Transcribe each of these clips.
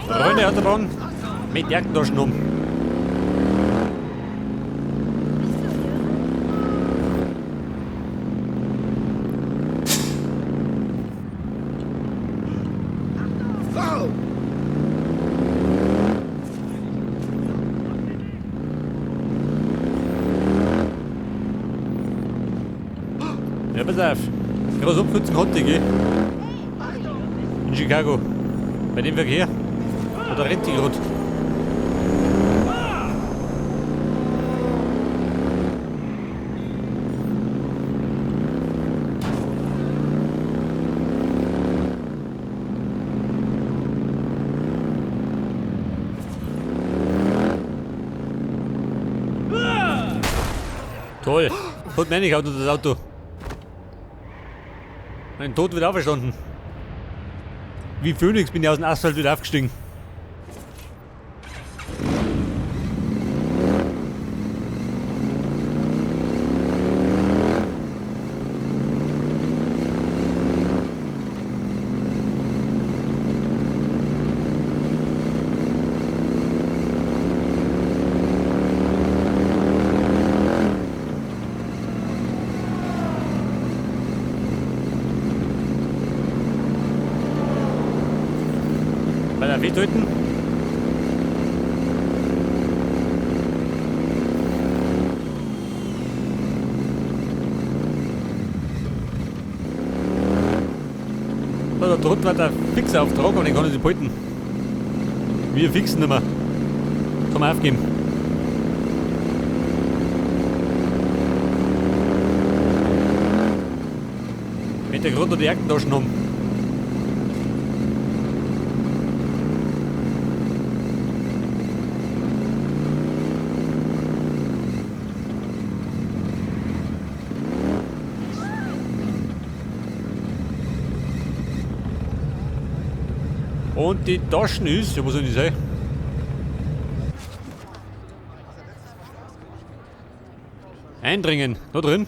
Freunde Autobahn mit Jagdtaschen um. Ja, pass auf. Groß abkürzen konnte ich, gell? In Chicago. Bei dem Verkehr. Oder rennt die grad. Toll. Hat mir nicht das Auto. Mein Tod wird auferstanden. Wie Phönix bin ich aus dem Asphalt wieder aufgestiegen. Bei der festhalten. So, da drunten war der Fixauftrag und den kann ich nicht behalten. Wir fixen nicht mehr. Kann man aufgeben. Mit der Grund die Jackentaschen haben. Und die Taschen ist, ja, wo soll die sein? Eindringen, da drin.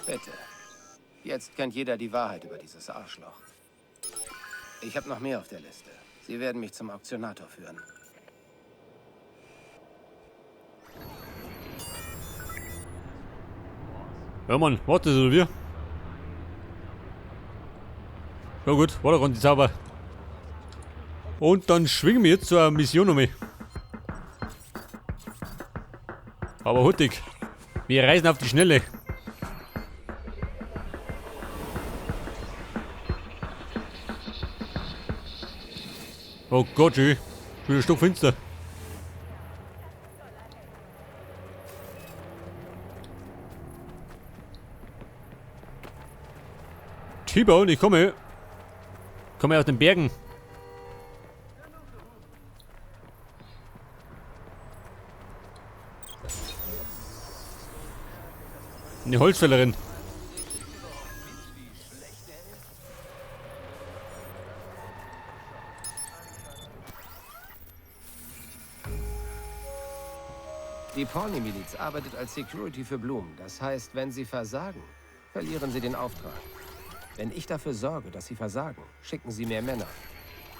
Bitte. Jetzt kennt jeder die Wahrheit über dieses Arschloch. Ich habe noch mehr auf der Liste. Sie werden mich zum Auktionator führen. Ja Mann, warte oder wir? Ja gut, war doch ganz sauber. Und dann schwingen wir jetzt zur Mission nochmal. Aber hurtig. Wir reisen auf die Schnelle. Oh Gott, schön. Schon wieder stockfinster. T-Bone, ich komme. Komme aus den Bergen. Eine Holzfällerin. Die Pawnee-Miliz arbeitet als Security für Blume. Das heißt, wenn sie versagen, verlieren sie den Auftrag. Wenn ich dafür sorge, dass sie versagen, schicken sie mehr Männer.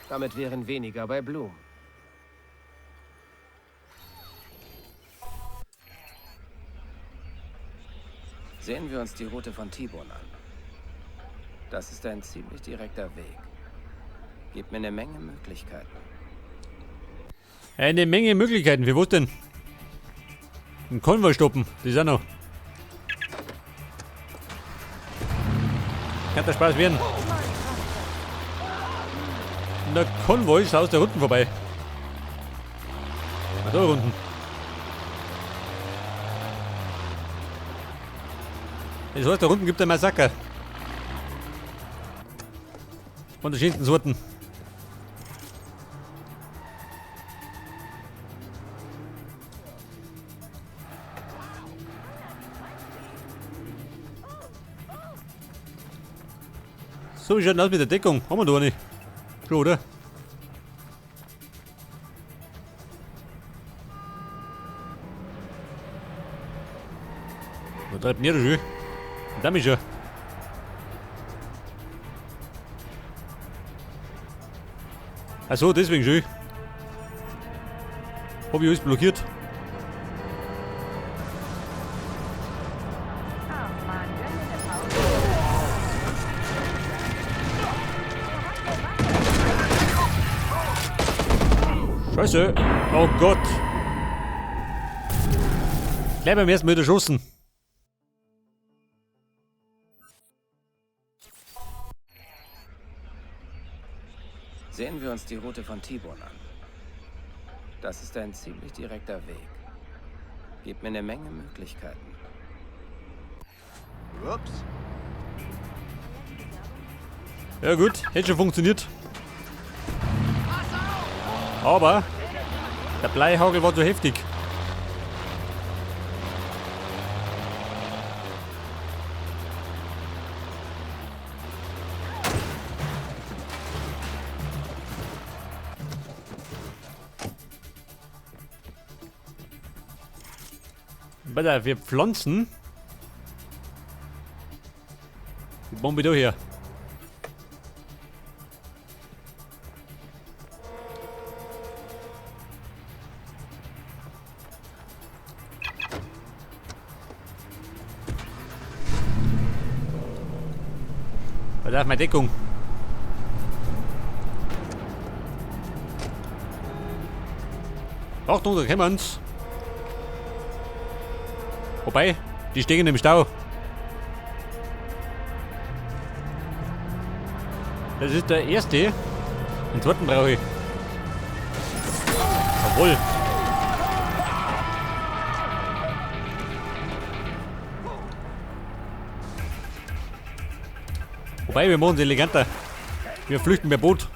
Damit wären weniger bei Blume. Sehen wir uns die Route von T-Bone an. Das ist ein ziemlich direkter Weg. Gibt mir eine Menge Möglichkeiten. Eine Menge Möglichkeiten. Wie wo denn? Ein Konvoi stoppen. Das ist auch noch. Kann der Spaß werden. Und der Konvoi ist aus der Runden vorbei. Ach, da unten. Das heißt, da unten gibt es ein Massaker. Von der schönsten Sorten. So, wie schaut denn aus mit der Deckung? Haben wir da eine? Schon, oder? Wo treibt denn ihr schon? Da mich schon. Achso, deswegen schon. Hab ich alles blockiert. Scheiße. Oh Gott. Gleich beim ersten Mal erschossen. Sehen wir uns die Route von T-Bone an. Das ist ein ziemlich direkter Weg. Gibt mir eine Menge Möglichkeiten. Ups. Ja gut, hätte schon funktioniert. Aber der Bleihagel war zu heftig. Warte, wir pflanzen die Bombe da her. Warte auf meine Deckung. Achtung, da kommen sie. Wobei, die stehen im Stau. Das ist der erste. Den zweiten brauche ich. Jawohl. Wobei, wir machen es eleganter. Wir flüchten per Boot.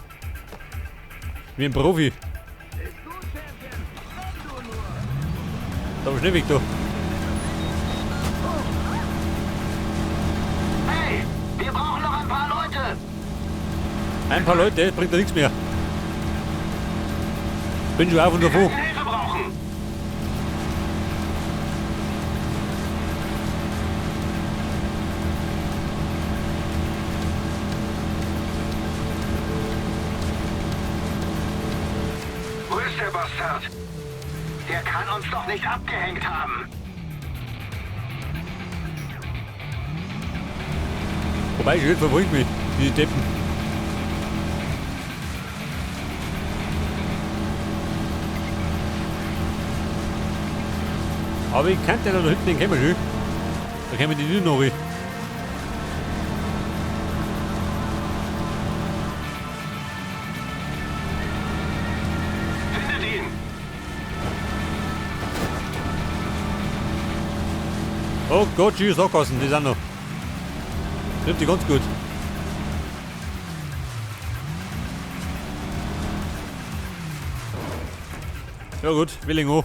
Wie ein Profi. Da war schnell weg da. Hey, wir brauchen noch ein paar Leute. Ein paar Leute, bringt ja nichts mehr. Bin schon auf und davon. Hilfe brauchen. Wo ist der Bastard? Der kann uns doch nicht abgehängt haben. Wobei, schön verfolgt mich, die Deppen. Aber ich kannte da hinten, den kennen wir schon. Da kämen die nicht noch rein. Findet ihn! Oh Gott, schieß Sackgassen, die sind noch. Trifft die ganz gut. Ja gut, Willing hoch.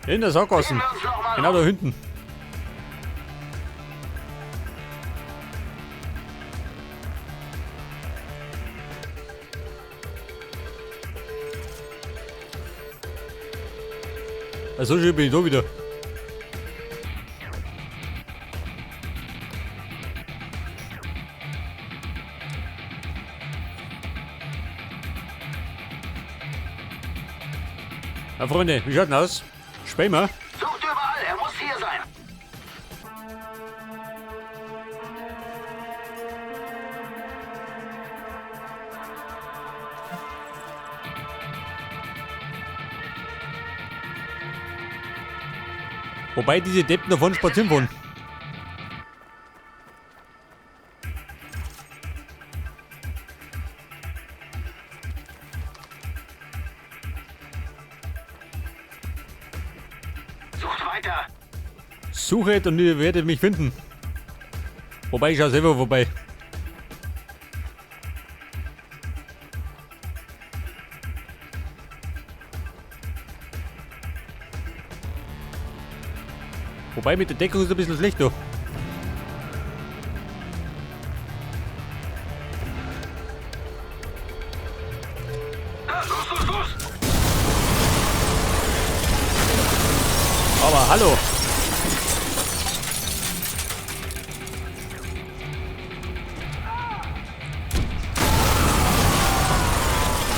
In der Sackgassen. Genau da hinten. Also schön bin ich da wieder. Na Freunde, wie schaut denn aus? Spielen wir? Sucht überall, er muss hier sein. Wobei diese Deppen davon spazieren fahren. Sucht weiter. Suchet und ihr werdet mich finden. Wobei, ich schau selber vorbei. Wobei, mit der Deckung ist ein bisschen schlecht da. Aber hallo.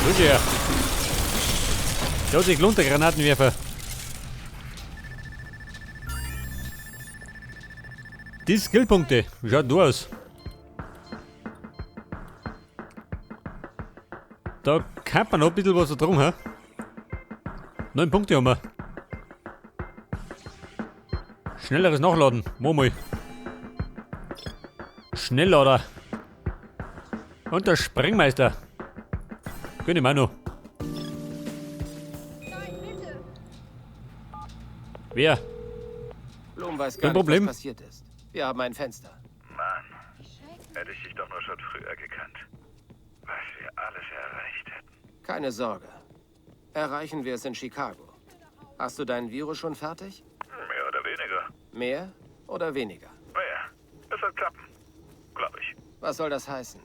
Gut hier. Der hat sich gelohnt, der Granatenwerfer. Die Skillpunkte. Wie schaut denn du aus? Da kann man noch ein bisschen was da drum, hä? 9 Punkte haben wir. Schnelleres Nachladen. Mach mal. Schnelllader. Und der Sprengmeister. Gönn ich mir auch noch. Nein, bitte. Wer? Blume weiß Kein gar nicht, Problem. was passiert ist. Wir haben ein Fenster. Mann, hätte ich dich doch nur schon früher gekannt. Was wir alles erreicht hätten. Keine Sorge. Erreichen wir es in Chicago. Hast du deinen Virus schon fertig? Mehr oder weniger. Mehr oder weniger? Naja, es wird klappen. Glaube ich. Was soll das heißen?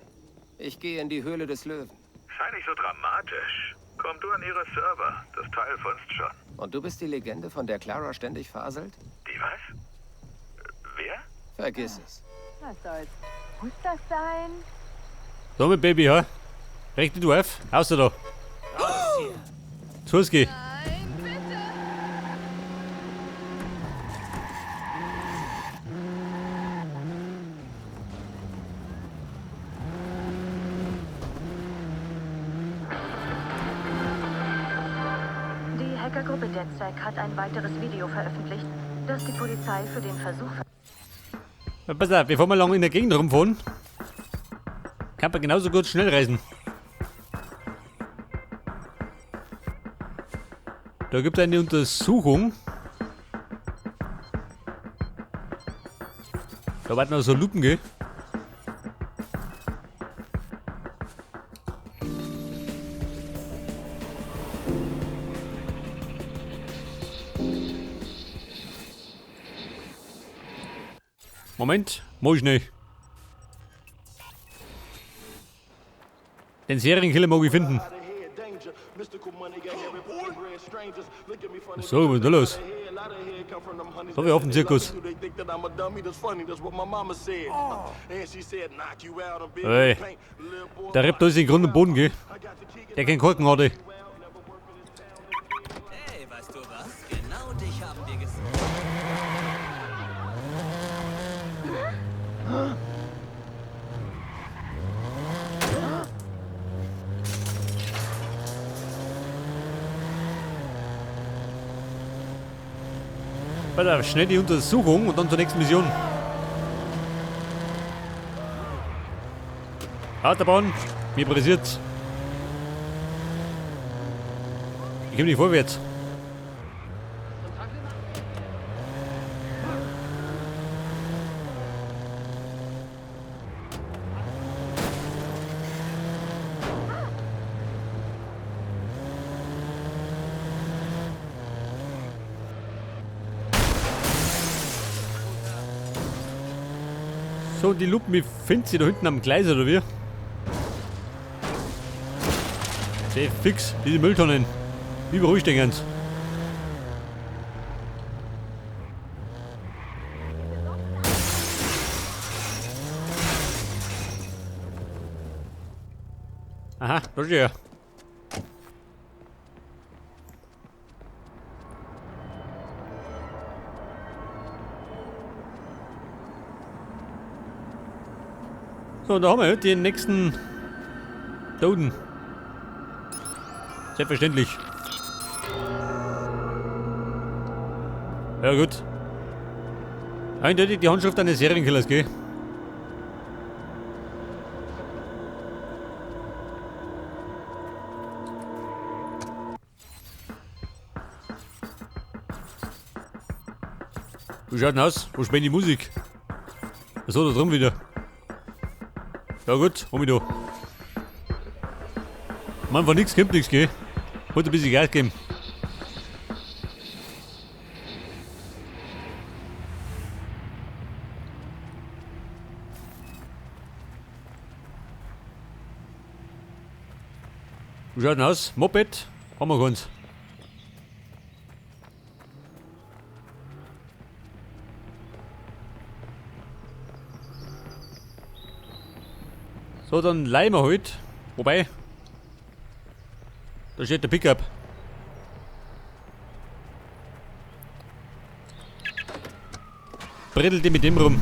Ich gehe in die Höhle des Löwen. Sei nicht so dramatisch. Komm du an ihre Server. Das Teil funzt schon. Und du bist die Legende, von der Clara ständig faselt? Die was? Wer? Vergiss es. Was soll's? Muss das sein? So mit Baby, ha? Reg dich du auf. Außer da. Zuski. Nein, bitte. Die Hackergruppe DedSec hat ein weiteres Video veröffentlicht, das die Polizei für den Versuch Pass auf, bevor wir lange in der Gegend rumfahren, kann man genauso gut schnell reisen. Da gibt es eine Untersuchung. Da warten noch so Lupen, gell? Moment, mach ich schnell. Den Serienkiller mag ich finden. So, was ist da los? So, wir auf dem Zirkus. Ey, der rappt alles in Grund und Boden, gell? Der kennt Korken hatte. Hey, weißt du was? Genau dich haben wir gesehen. Pass auf, schnell die Untersuchung und dann zur nächsten Mission. Autobahn, mir pressiert's. Ich komm nicht vorwärts. So, die Lupen, wie findet sie da hinten am Gleis, oder wie? Sehr fix, diese Mülltonnen. Wie beruhigt den ganz? Aha, da steht er. So, da haben wir den nächsten Toten. Selbstverständlich. Ja gut. Eindeutig die Handschrift eines Serienkillers, gell? Wie schaut denn aus? Wo spielt die Musik? So, da drin wieder. Ja gut, hol mich da. Mann, von nix kommt nix, gell? Wollte ein bisschen Gas geben. Wie schaut denn aus? Moped? Haben wir keins. So, dann leihen wir halt. Wobei, da steht der Pickup. Brettelt die mit dem rum.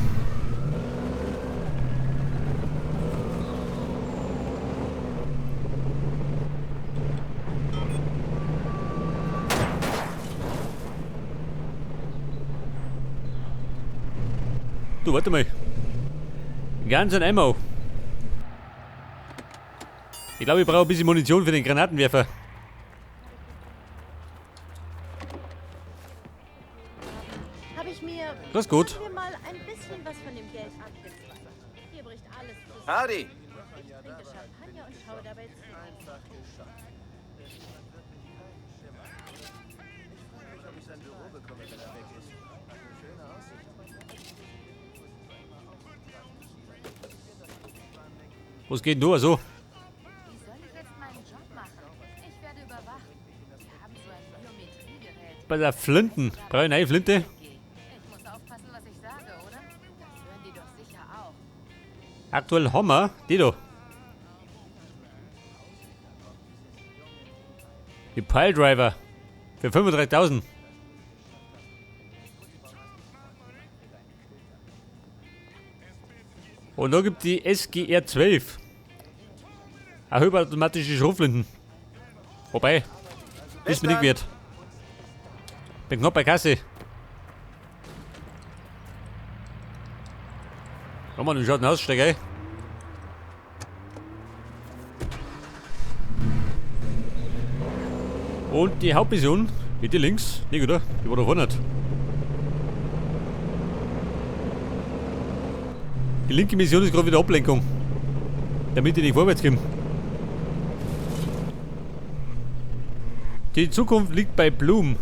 Du, warte mal. Ganz ein Ammo. Ich glaube, ich brauche ein bisschen Munition für den Granatenwerfer. Habe ich mir. Das ist gut. Sagen wir mal ein bisschen was von dem Geld abgezweigt. Hier bricht alles zusammen. Hardy! Ich trinke Champagner und schaue dabei zu. Was geht denn da so? Wie soll ich jetzt meinen Job machen? Ich werde überwacht. Die haben so ein Biometriegerät. Bei der Flinten. Brauche ich eine neue Flinte? Ich muss aufpassen, was ich sage, oder? Das hören die doch sicher auch. Aktuell haben wir die da. Die Piledriver. Für 35.000. Und da gibt die SGR 12. Eine halbautomatische Schrotflinten. Wobei, ist mir nicht wert. Bin knapp bei Kasse. Komm mal, du schaut Aussteig, ey. Und die Hauptmission, bitte links, nicht oder? Die war da vorne. Die linke Mission ist gerade wieder Ablenkung. Damit ich nicht vorwärts komme. Die Zukunft liegt bei Blume.